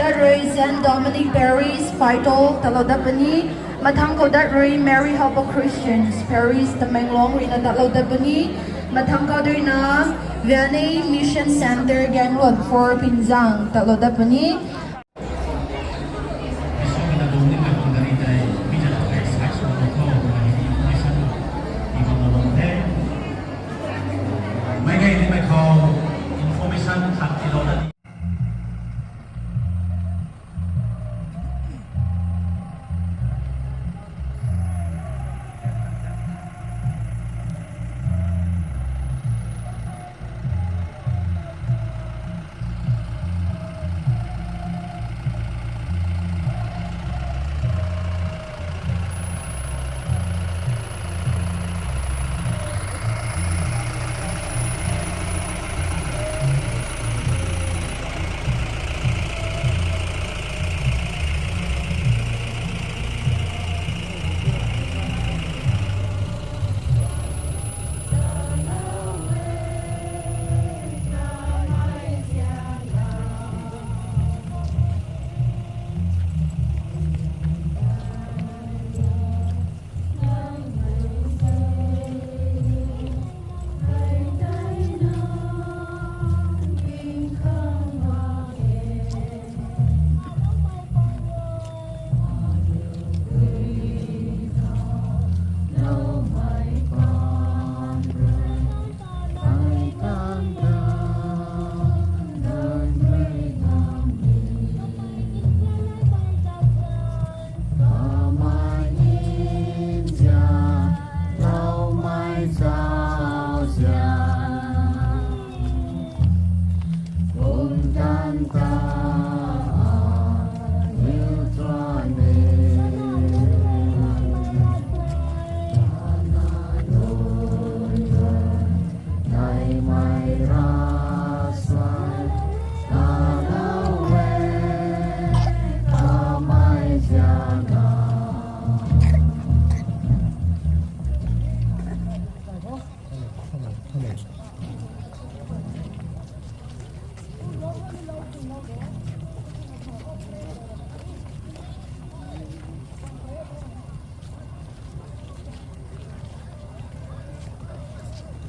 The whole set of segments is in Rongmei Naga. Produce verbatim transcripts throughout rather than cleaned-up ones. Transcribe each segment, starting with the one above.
Rui Saint Dominic Parish, Phaitol, talou dat puni. Mathang khou dat rui Mary Help of Christians Parish, Tamenglong ruina talou dat puni. Mathang khou duina Vianney Mission Center, Ganglon four, Pinzang, talou dat puni. Mei gay ni mei khou information khat tilouna di.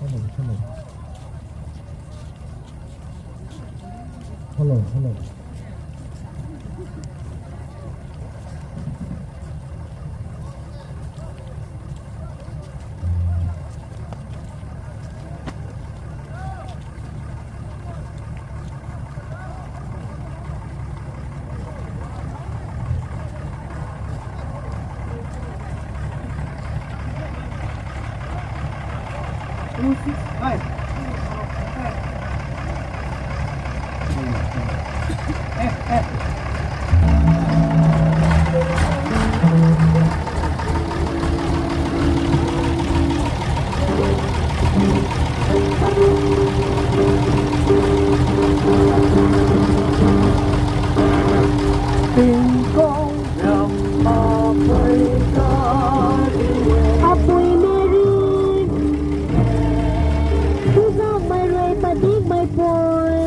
Hello, hello. Hello, hello. Apui Meri, Tuzangmei rui padikmei pui.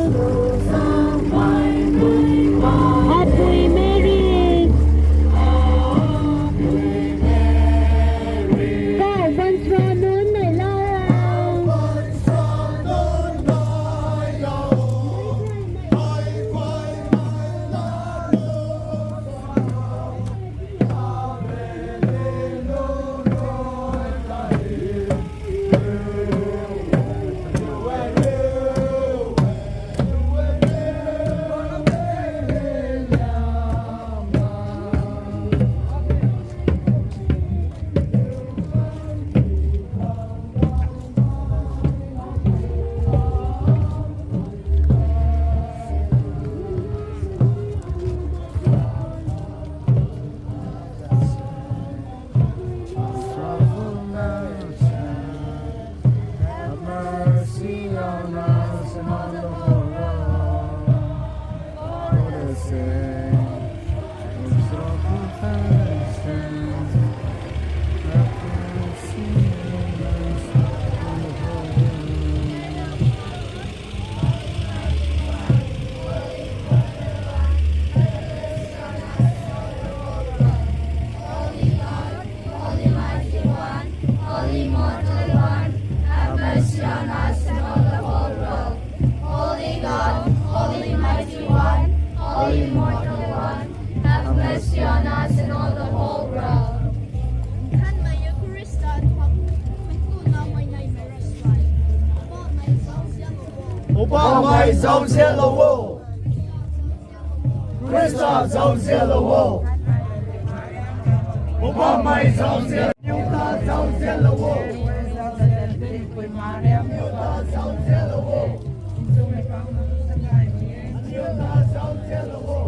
Poubauhmei zauzianlou o. Khrista zauzianlou o. Poubauhmei zauzian. Niu ta zauzianlou o. Niu ta zauzianlou o. Niu ta zauzianlou o.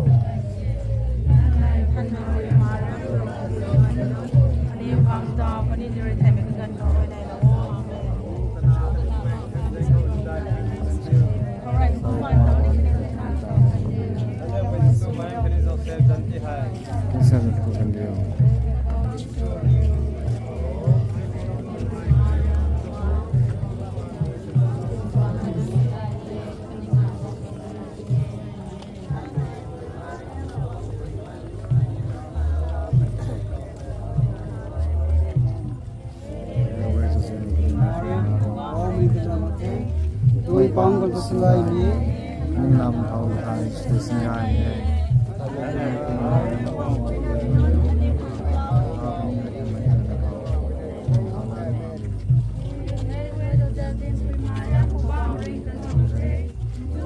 Tumei pang kan ta singai ni. Nang nam thau thai tu singai ni.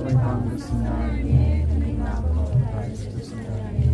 Mei pan ka sinai ni, kami nam khou ta sinai ni.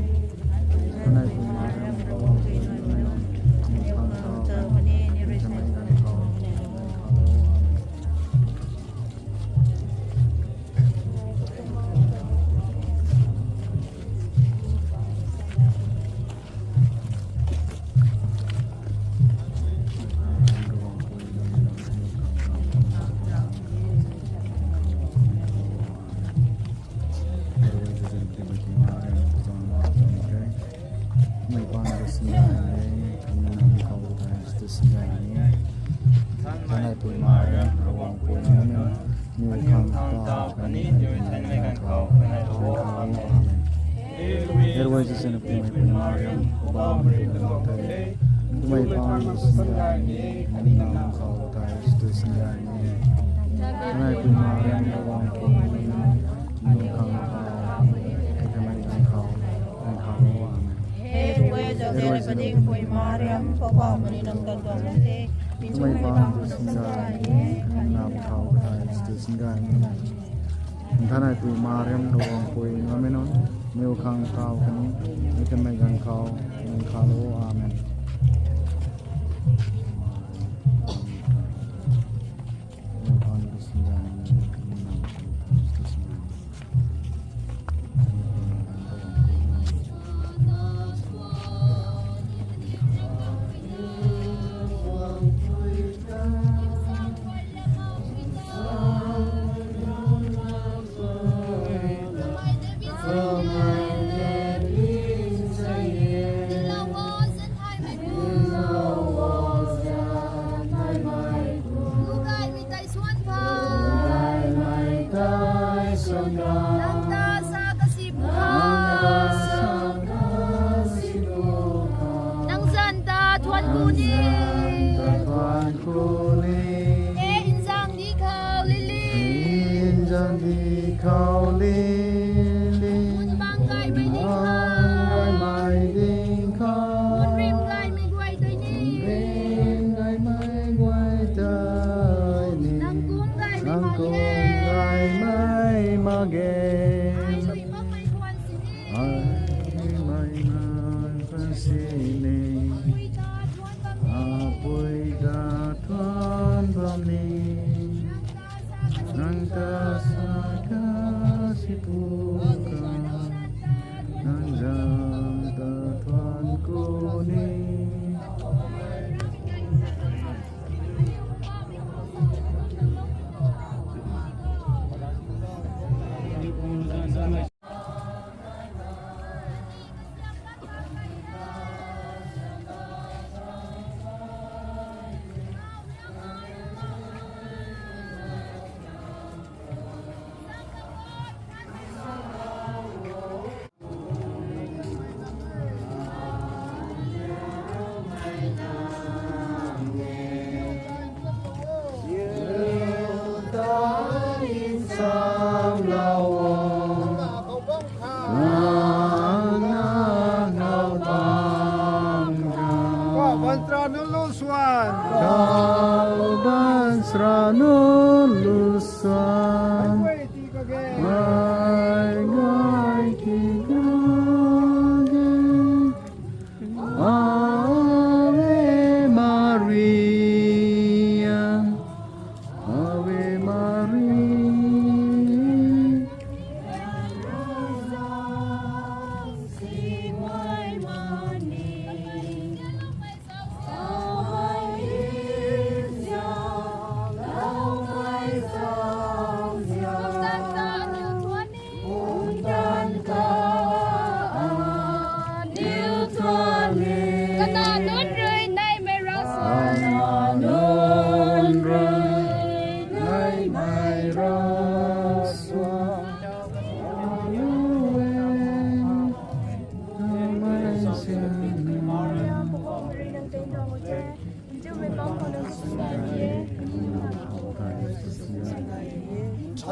Thanai pui Mariam, Ravguangc pui Mariam, niw khang ta kani, niw thanmei ganv khou, kani khou, amen. Herway Jisu na pui Mariam, Ravguangc pui Mariam, mei pan ka sinai ni, kami nam khou ta sinai ni. Thanai pui Mariam, Ravguangc pui Mariam, niw khang ta, kani khou, kani khou, amen. He rui zauzian padik pui Mariam, Poubauhmei nang kan tuang se. Mei pan tu singai ni, nam thau thai tu singai ni. Thanai pui Mariam, Ravguangc pui Mariam, niw khang thau kani, mi thanmei ganv khou, kani khou, amen. Nang ta sa kasi pwkhou. Nang zanc ta thuan ku ni. E nzangdi khou lili. Nzangdi khou lili. Mun bang gaymei ding khou. Mun rim gaymei guay tei ni. Nang kum gaymei mak ge. Ai lui makmei khwan sini. Ai lui makmei khwan sini. Apui ta thuan bam ni. Apui ta thuan bam ni. Nang ta sa kasi pwkhou. Nang zanc ta thuan ku ni. Kaw baanchara nunc lu swan. Kaw baanchara nunc lu swan.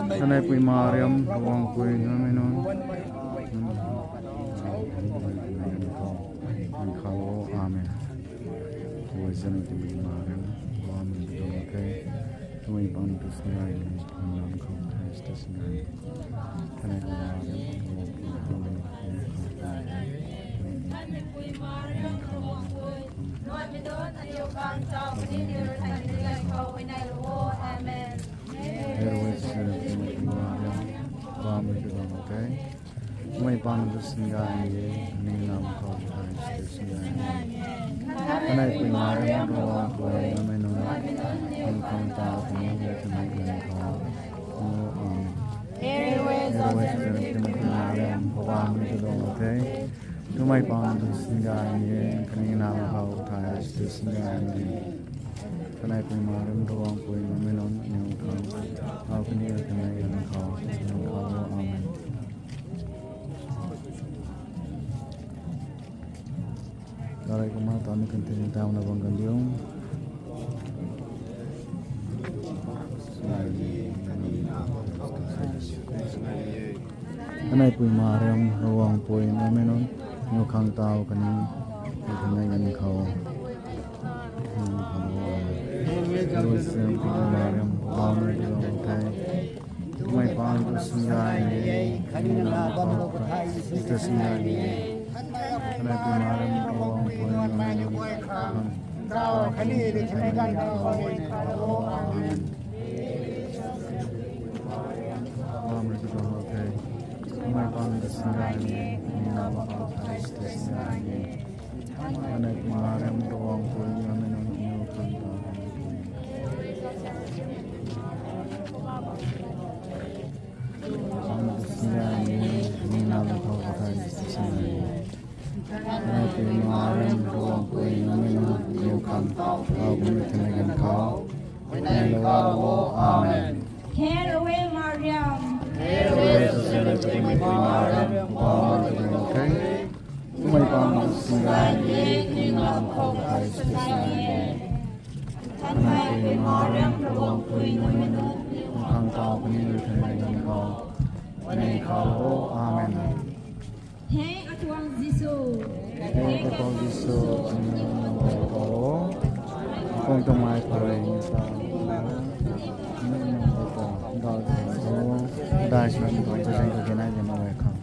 Kanei Pui Mariam, Ravguangc Pui, nunc mei nunc. Amen. Tumei Pui Mariam, Ravguangc Pui, tumei pang tu singai ni, nam khou thai stu singai. Kanei Pui Mariam, Ravguangc Pui, nunc mei nunc. Amen. Tumei pang tu singai ni, ning nam khou thai stu singai. Kanei Pui Mariam, Ravguangc Pui, nunc mei nunc, ning khang tau kani, tumei ganv khou. Amen. Tumei Pui Mariam, pang tu singai. Tumei pang tu singai ni, kani nam khou thai stu singai ni. Kanei Pui Mariam, Ravguangc Pui, nunc mei nunc, ning khang tau kani, tumei ganv khou. Amen. Darai kumna tani continue tauna bang kan diu. Kanei Pui Mariam, Ravguangc Pui, nunc mei nunc, ning khang tau kani, tumei ganv khou. Ravguangc Pui Mariam, pang tu singai. Tumei pang tu singai ni, kani nam khou thai stu singai ni. Kanei Pui Mariam, Ravguangc Pui, nunc mei nunc, ning khang tau kani, tumei ganv khou. Amen. Tumei pang tu singai ni, ning nam khou thai stu singai ni. Kanei Pui Mariam, Ravguangc Pui, nunc mei nunc, ning khang tau kani. Pang tu singai ni, ning nam khou thai stu singai ni. Kanei Pui Mariam, Ravguangc Pui, nunc mei nunc, ning khang tau kani, tumei ganv khou. Amen. Hail, Holy Mother of God, pray for us sinners, now and at the hour of our death. Amen. Kanei Pui Mariam, Ravguangc Pui, nunc mei nunc, ning khang tau kani, tumei ganv khou. Tumei pang tu singai ni, ning nam khou thai stu singai ni. Kanei Pui Mariam, Ravguangc Pui, nunc mei nunc, ning khang tau kani, tumei ganv khou. Amen. Amen. He Atuang Jisu. He Atuang Jisu, aniu nang khou tau o. Kong tamei pharui ni ta. Nang nang khou tau. Dai sa nang khou tau. Dai sa nang khou tau. Dai sa nang khou tau.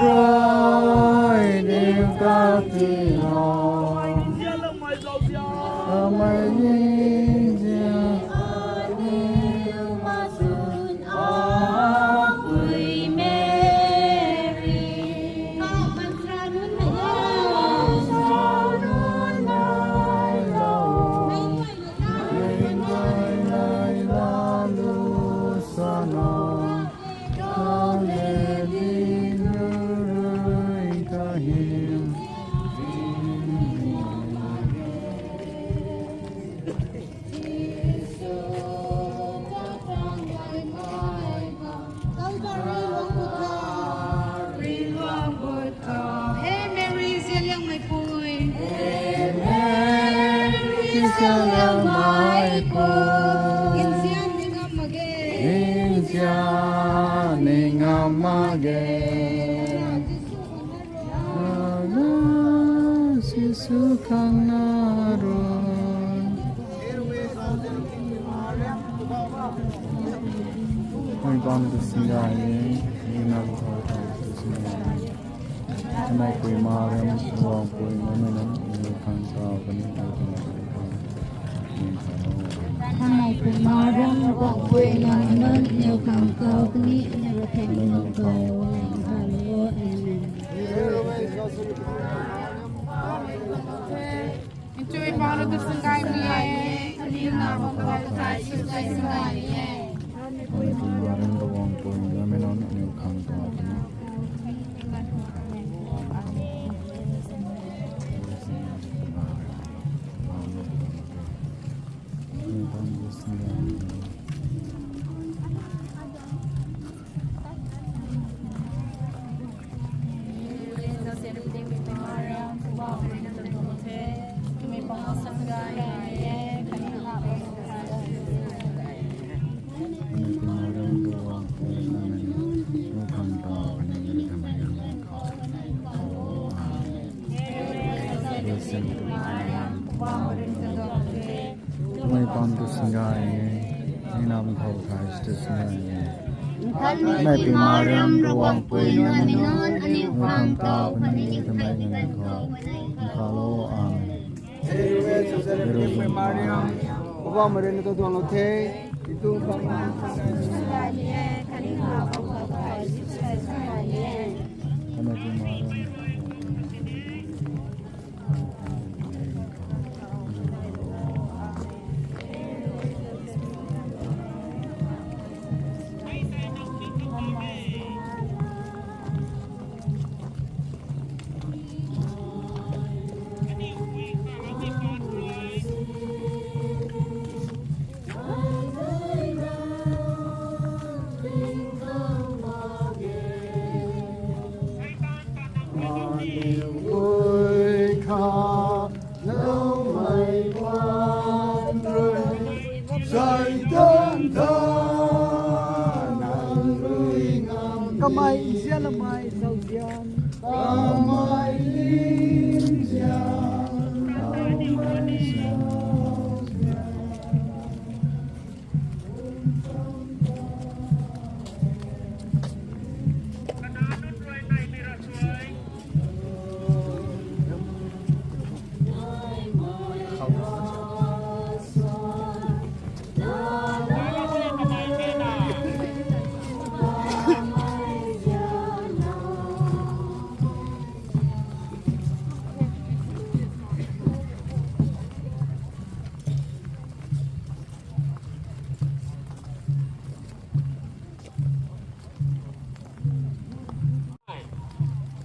Rui diu ta ti ho. Kamei nzian. Hey Mary, zianliangmei pui. Hey Mary, zianliangmei pui. Nzian ni ngam mak ge. Nzian ni ngam mak ge. Jisu khang na rui. Mei pan tu singai ni, ni nam thau thau tu singai ni. Kamei pui Mariam, Ravguangc pui, namei nunc, aniu khang kaw kani, aniu khang kaw kani. Kamei pui Mariam, Ravguangc pui, namei nunc, aniu khang kaw kani, aniu khang kaw kani. Amen. Nchui pang rui tu singai ni e, kani na bam kau thai, singai singai ni e. Aniu pui Mariam, Ravguangc pui, namei nunc, aniu khang kaw kani. Mei pan tu singai ni, ni nam thau thai tu singai ni. Kamei pui Mariam, Ravguangc pui, namei nunc, aniu khang kaw kani, kamei nunc khang kaw kani. Amen. Mei Mariam, Poubauhmei rui nang ta duanglou the. Kamei pui Mariam. Kamei nzian lamei zauzian.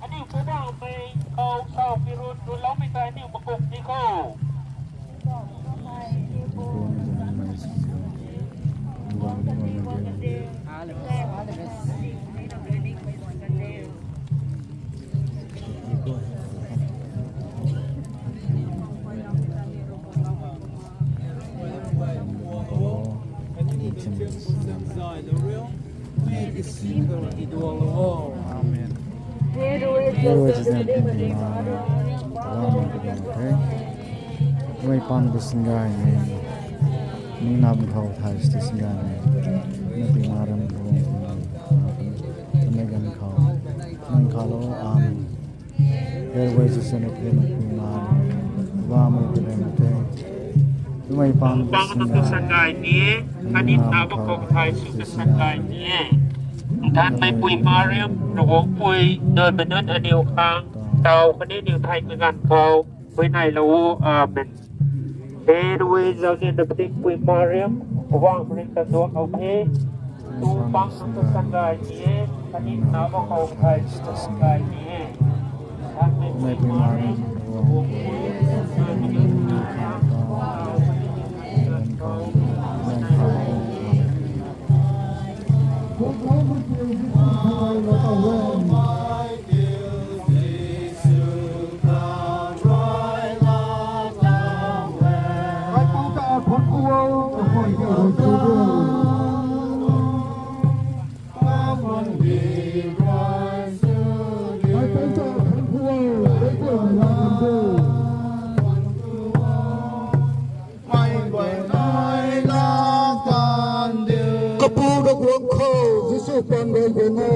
Aniu Poubauhmei khou sau pirun runloumei tei aniu makuk ni khou. Amen. Mei pan tu singai ni, ni nam thau thai tu singai ni, na pi Mariam khou, na pi, na gan khou, na Hello, amen. Airways is an agreement with man. Wamei agreement. Tumei pang pang tu sangai ni e, kani na ba khou thai su tu sangai ni e. Thanmei pui Mariam, Ravguangc pui, nunc manun aniu khang, tau kani niw thai kaganv khou, pui nai lou, amen. Airways zauzian da pating pui Mariam, wang ring ta duak au the. Tu pang tu sangai ni e, kani na ba khou thai su tu sangai ni e. Thanmei pui Mariam, Ravguangc pui, nunc manun aniu khang, tau kani niw thai kaganv khou, pui nai lou, amen. Kapu Ravguangc khou, Jisu paan rui guang o.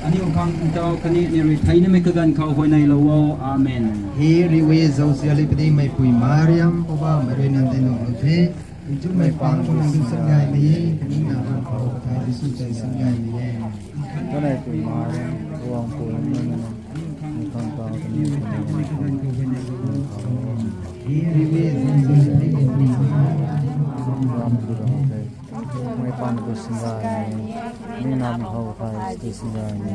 Aniu khang tau kani niw rui thai nimei kaganv khou huayney lou o. Amen. He riwi zauzian li padi meipui Mariam, Poubauhmei rui nang tei nuh lou the. Nchumei pang khou nang tu sat gay mei e, kani na bam khou thai Jisu tei sat gay mei e. Kanei pui Mariam, Ravguangc pui, nunc manun aniu khang tau kani niw thai nimei kaganv khou huayney lou o. He riwi zauzian li padi meipui Mariam, Poubauhmei rui nang tei Mei pang tu singgay ni, mi nam hou thai tu singgay ni.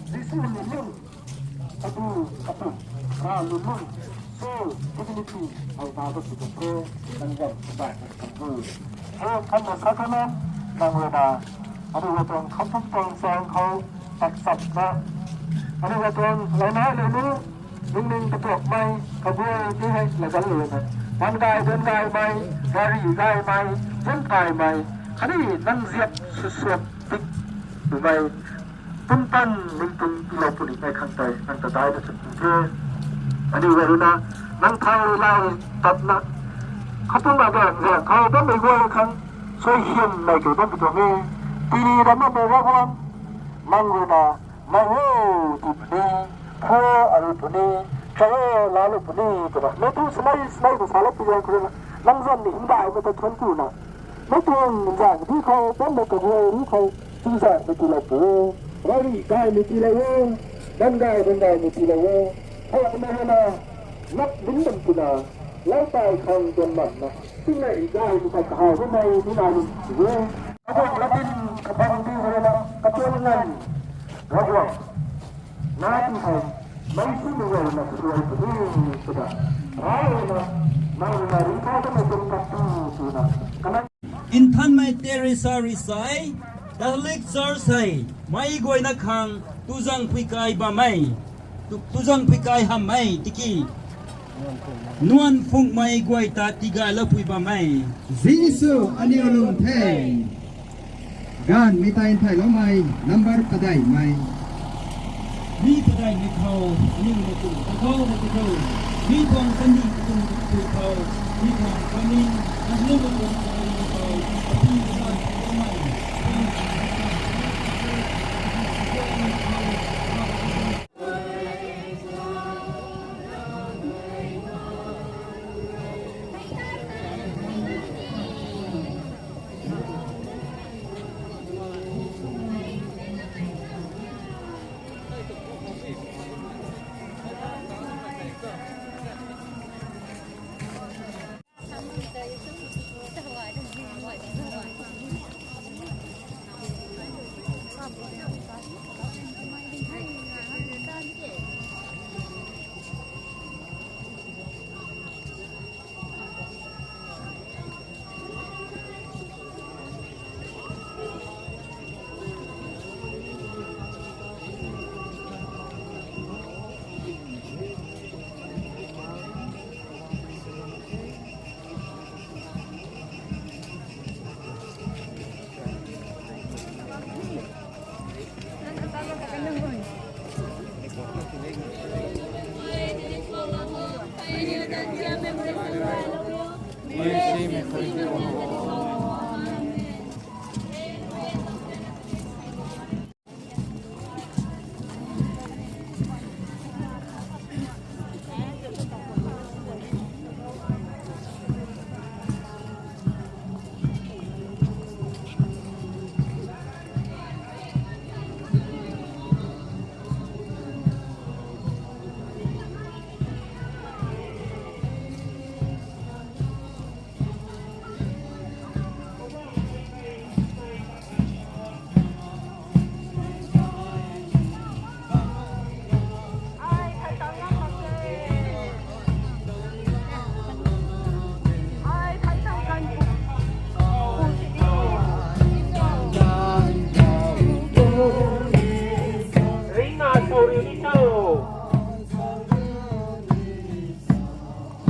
Jisu ni lun, kadu, kadu, ra lun lun, so, dignity, hei na ba sw kan the, nang gan, nang gan, nang gan. He, kan na sacrament, nang rui na, aniu rui tuang khamphum tuang sang khou, tak sap na, aniu rui tuang lana lana, lungning katuakmei, kaguay ni hei, lagan lana. Ban gay, ban gaymei, gari gaymei, zan gaymei, khatni nang ziap susuak dik, twmei, pumtan ningting tiilou puni mei khang tei, nang ta dai na chak the. Aniu rui na, nang thau rui lai tatna, khatni ba gan zan khou, bammei guay khang, suaihiammei kei bam pi tuang e. Tini ram na mei Ravguangc, nang rui na, nang o, ti puni, phu, aru puni, chau, lalu puni, twna. Mei tu smai, smai tu salou pi tuang khou rui na, nang zan ni hymdaihmei ta thuan ku na. Mei tuang zan di khou, bammei kaguay ri khou, tu zan mei tiilou pu. Rari gaymei tiilou o. Nang gay nang gay ni pi la wo. Hei na na lap lim bam pi na. Lau tai khang tuan man na. Ting na i gay ni ta kahaw na nai ni na ni wo. Kaguang la tin kabang di wo na katuan ngan. Kaguang. Na ti hei. Mai si ni wo na katuan ni ni kuda. Rai wo na. Mai na ri kha ka na tuan katu tu na. Kana Nthanmei Teresa rui sa e, Catholic Church hei mei guayna khang tuzang phuikai bam e, tu, tuzang phuikai hamh e tiki nuan phungmei guay ta tigaylou pui bam e. Jisu aniw lung the. Gaanvmei tei nthailoumei number padeihmei. Mi padeihmei khou aniw na tu, ta khou na tu khou. Mi tuang kani tuang tu khou. Mi tuang kani, aniw na tuang kani khou. Api na tu khou.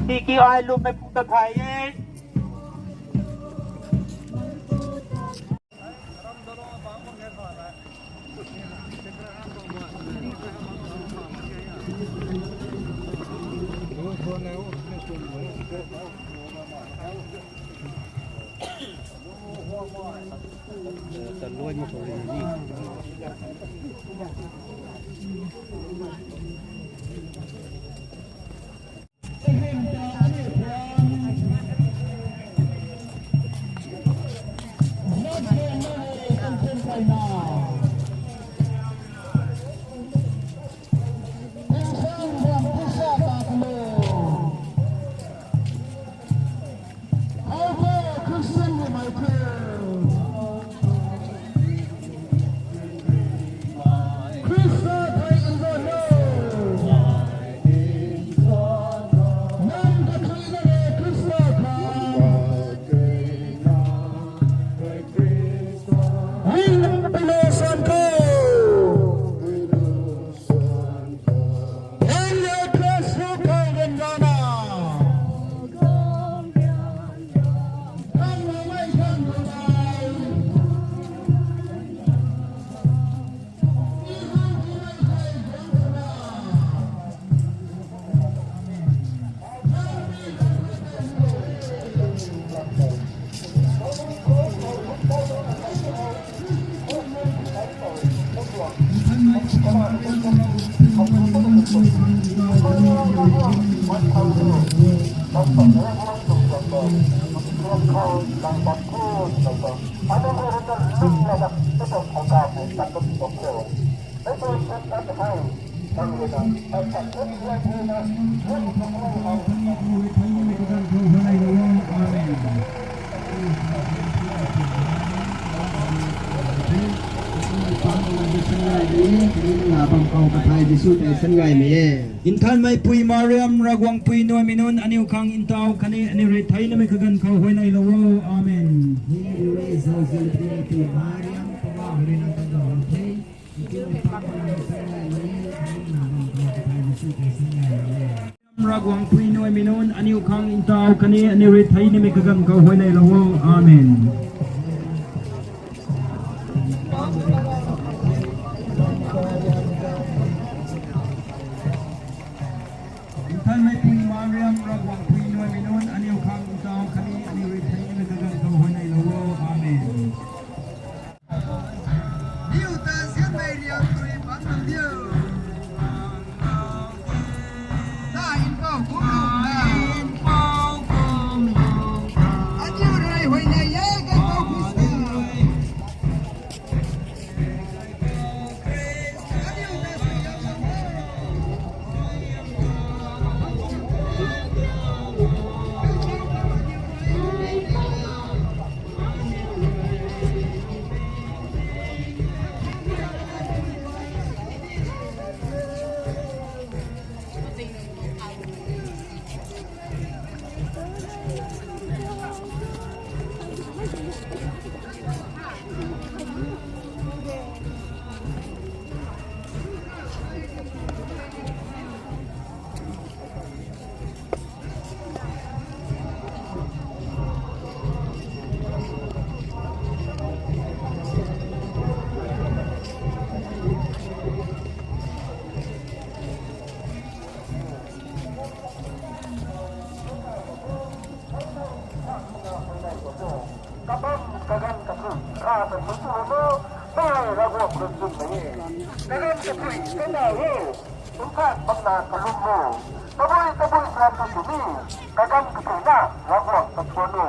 Tiki ai lum mei pung ta thay e. Nthanmei Pui Mariam, Ravguangc Pui Nuaimei nunc, aniu khang ntaw khatni aniu rui theinamei kaganv khou huayneylou o. Amen. Ravguangc Pui Nuaimei nunc, aniu khang ntaw khatni aniu rui theinamei kaganv khou huayneylou o. Amen. Nthanmei Pui Mariam, Ravguangc Pui Nuaimei nunc, aniu khang ntaw khatni aniu rui theinamei kaganv khou huayneylou o. Amen. Niu ta sianmei riang rui bangc nang diu. Ta npouh kum lung ta. Aniu rui huayney e, ganpouh Khrista. Kabam kaganv kathui kha ta sui tu lo, tei Ravguangc rui chwnmei e. Kaganv kathui kena e, nthak bamna kalum o. Tabui tabui sa tu tuni, kaganv kathui na Ravguangc kathuan o.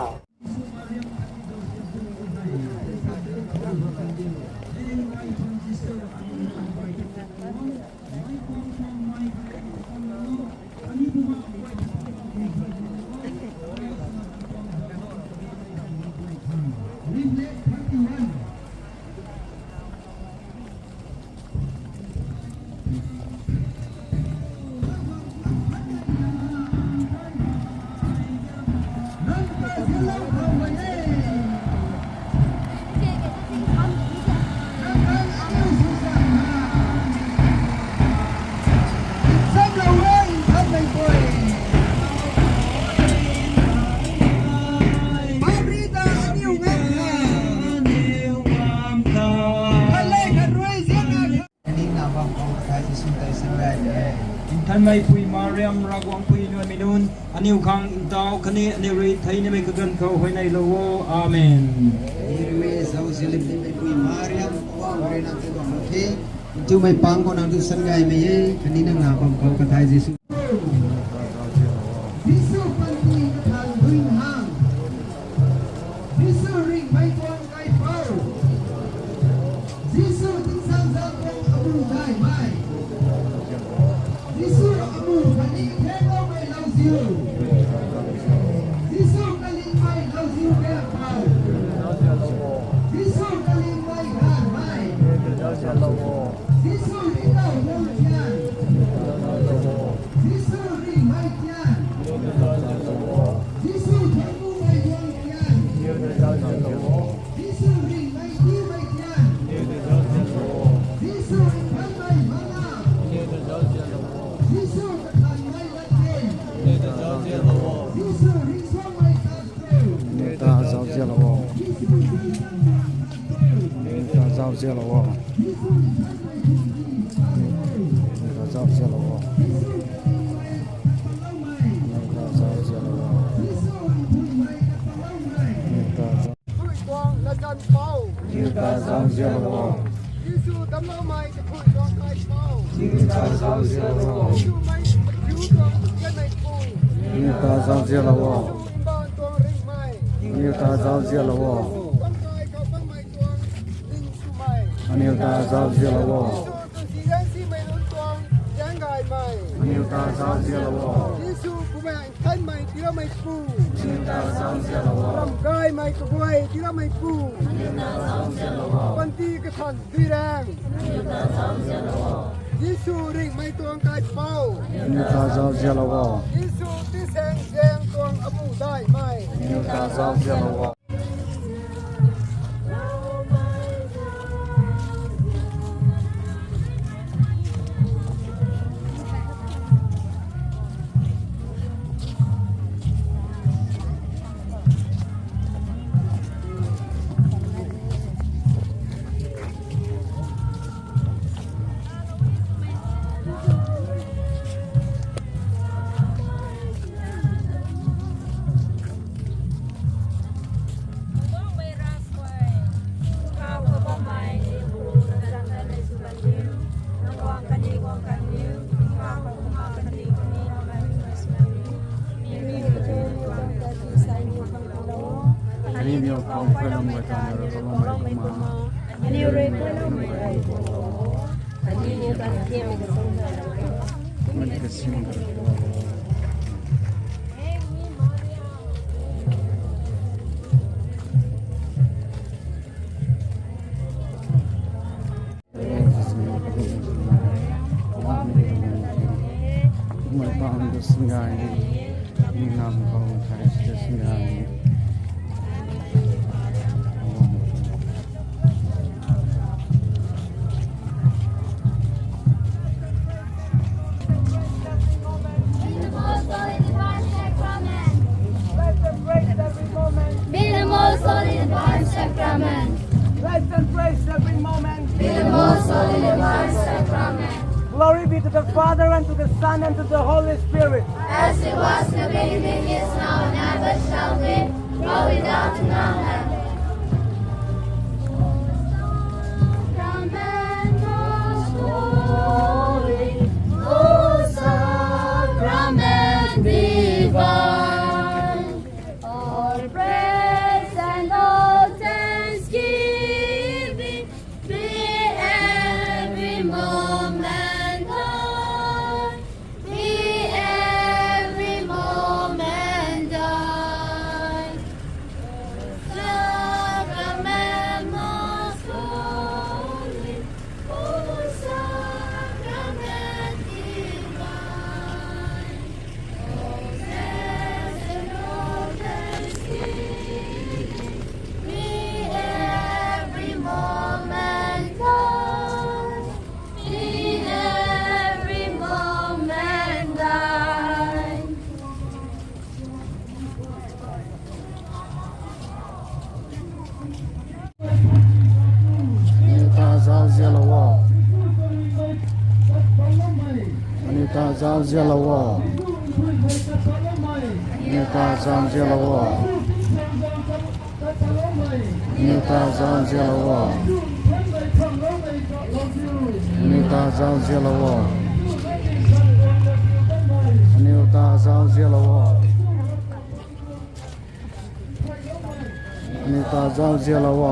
Nthanmei Pui Mariam, Ravguangc Pui Nuaimei nunc, aniu khang ntaw khatni aniu rui theinamei kaganv khou huayneylou o. Amen. Tumei pang khou nang tu sangaymei e, khatni nang na bam khou kathai Jisu. Jisu panty kathan dui hang. Jisu ringhmei tuang kaipouc. Jisu tingsaengzaeng tuang amu gaymei. Jisu amu khatni kathengloumei lauziu. Jisu kalingmei lauziu kaipouc. Jisu kalingmei gaymei. Jisu tingkauh tuang thian. Jisu ringhmei thian. Jisu thuanc kumei tuang thian. Jisu ringhmei tiumei thian. Jisu mphanmei mana. Jisu kathanmei latthei. Jisu ringcsuangmei tat khou. Aniu ta zauzianlou o. Jisu ringcsuangmei tat khou. Aniu ta zauzianlou o. Jisu mphanmei thuanc ti tat khou. Aniu ta zauzianlou o. Jisu katingmei tat paloumei. Aniu ta zauzianlou o. Jisu nthuihmei tat paloumei. Aniu ta zau- Khui tuang latzan pou. Aniu ta zauzianlou o. Jisu damcloumei kakhui tuang kaipouc. Aniu ta zauzianlou o. Jisu mei mathiu tuang zianmei pung. Aniu ta zauzianlou o. Jisu mbaanv tuang ringhmei. Aniu ta zauzianlou o. Jisu pangkai khou pangmei tuang ning swmei. Aniu ta zauzianlou o. Jisu tuang siyan simei nunc tuang Jisu Bumaengh Nthanmei tiiloumeipu. Ramgaymei kaguay tiiloumeipu. Panty kathan Duiraeng. Jisu ringhmei tuang kaipouc. Jisu tisaeng zaeng tuang abuh daihmei. Bless and praise every moment. Be the most holy divine sacrament. Bless and praise every moment. Be the most holy divine sacrament. Glory be to the Father, and to the Son, and to the Holy Spirit. As it was in the beginning, is now, and ever shall be, world without end. Amen. Sacrament most holy, O sacrament divine, all praise and all thanksgiving be every moment thine. Be every moment thine. Sacrament most holy, O sacrament divine, all praise and all thanksgiving be every moment thine. Be every moment thine. Aniu ta zauzianlou o. Aniu ta zauzianlou o. Aniu ta zauzianlou o. Aniu ta zauzianlou o. Aniu ta zauzianlou o. Aniu ta zauzianlou o. Aniu ta zauzianlou o.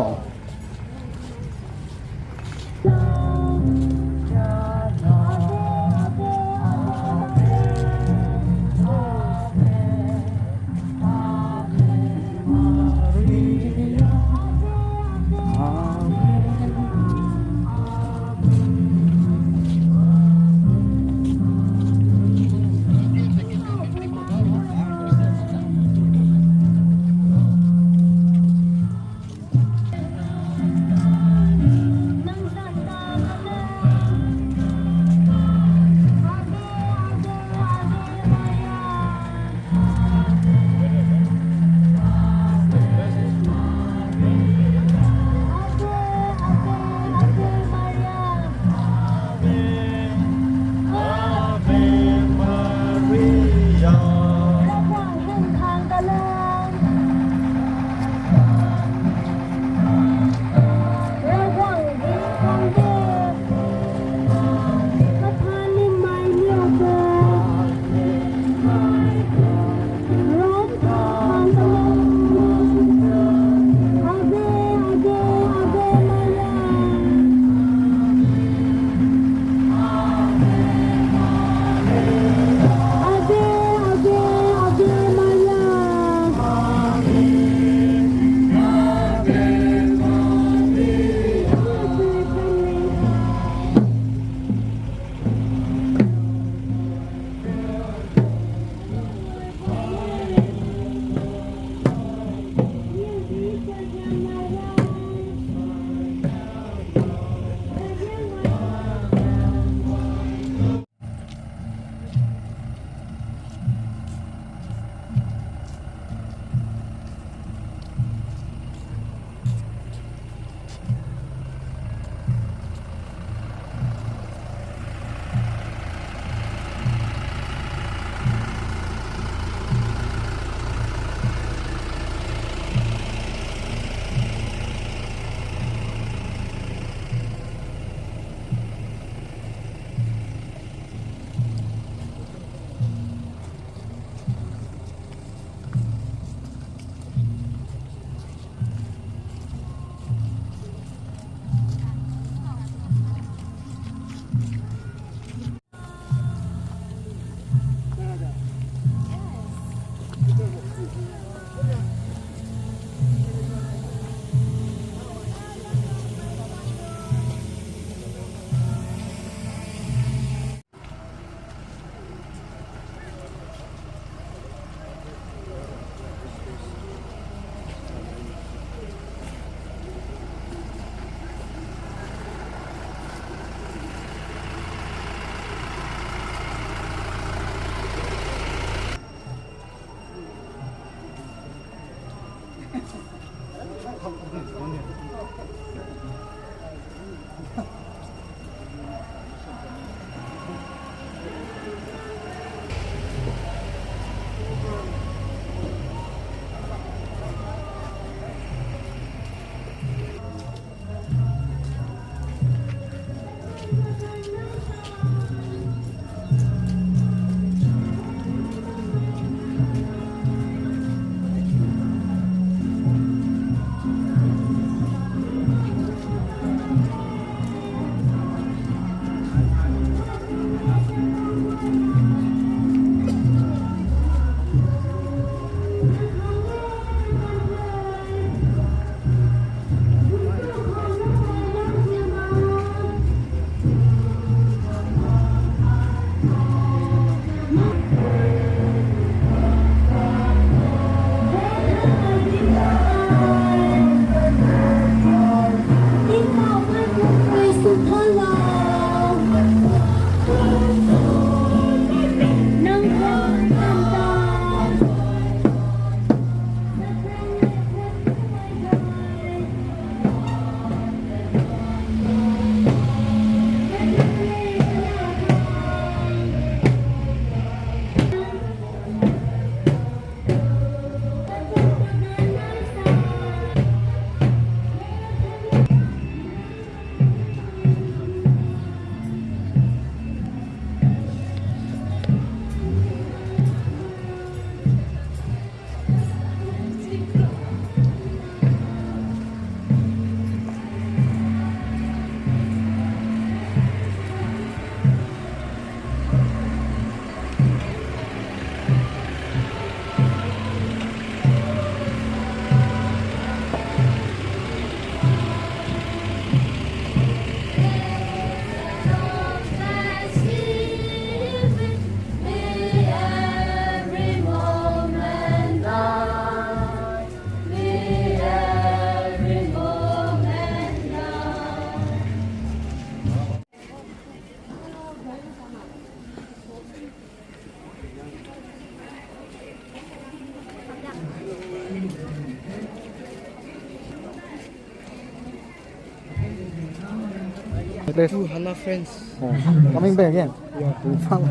Two Hana friends. Oh, coming back again. Yeah. To Imphal.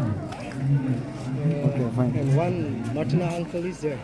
Okay, fine. And one Martina uncle is there.